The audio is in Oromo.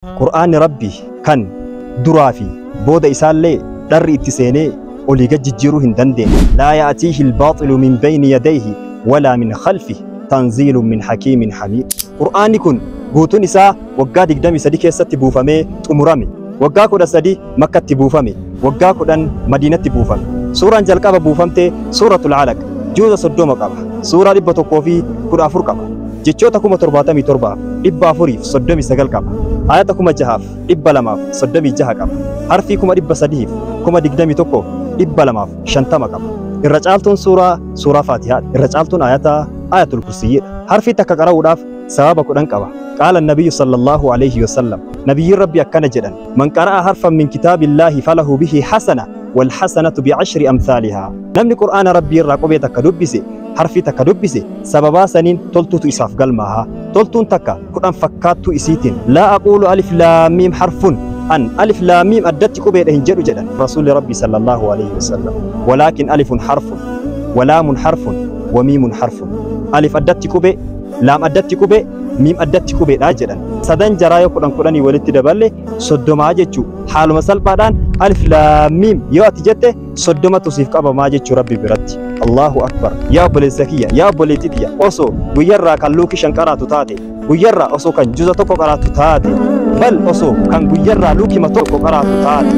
Qur'aanni Rabbi kan duraa fi booda isaallee dharri itti seenee olii gad jijjiiruu hin dandeenye. Laa ya'tiihi al-baaxilu min bayni yadayhi walaa min khalfihi tanziilun min hakiimin hamiid. Qur'aanni kun guutuun isaa waggaa 23 keessatti buufamee xumurame. Waggaa 13 Makkatti buufame. Waggaa 10 Madiinatti buufame. Suuraan jalqaba buufamte Suuratul Alaq juuza 30 qaba. Suuraa 114 qaba. Jechoota 77,439 qaba. Ayata 6,236 qaba. Harfii 321,250 qaba. Irra caaltuun suuraa suuraa Faatihaadha. Irra caaltuun ayataa Ayatul Kursiyyiidha. Harfii takka qara'uudhaaf sababa 10 qaba. Qaala Nabiyyu sallallahu alayhi wasallam. Nabiyyiin Rabbi akkana jedhan. Man qara'a harfan min kitaabillaahi falahu bihi hasana wal hasanatu bi'ashri amsaalihaa. Namni Qur'aana Rabbii irraa qubee takka dubbise, harfii takka dubbise, sababaa saniin toltuutu isaaf galmaaha. Toltuun takka 10 fakkaattuu isiitiin. Laa aquulu alif laam miim harfun. An alif laam miim addatti qubeedha hin jedhu jedhan Rasuulli Rabbii sallallahu alayhi wasallam. Walaakin alifun harfun, walaamun harfun, wamiimun harfun. Alif addatti qubee, laam addatti qubee, miim addatti qubeedha jedhan. Sadan jaraa yoo 10 10 walitti daballe 30 jechuu. Haaluma salphaadhaan alif laam miim yoo ati jette 30tu siif qabamaa jechuu Rabbi biratti. Allahu akbar. Yaa obboleessa kiyya, yaa obboleettii tiyya, osoo guyyarraa kan luukii 5 qaraatu taate, guyyarraa osoo kan juza 1 qaraatu taate, bal osoo kan guyyarraa luukima 1 qaraatu taate,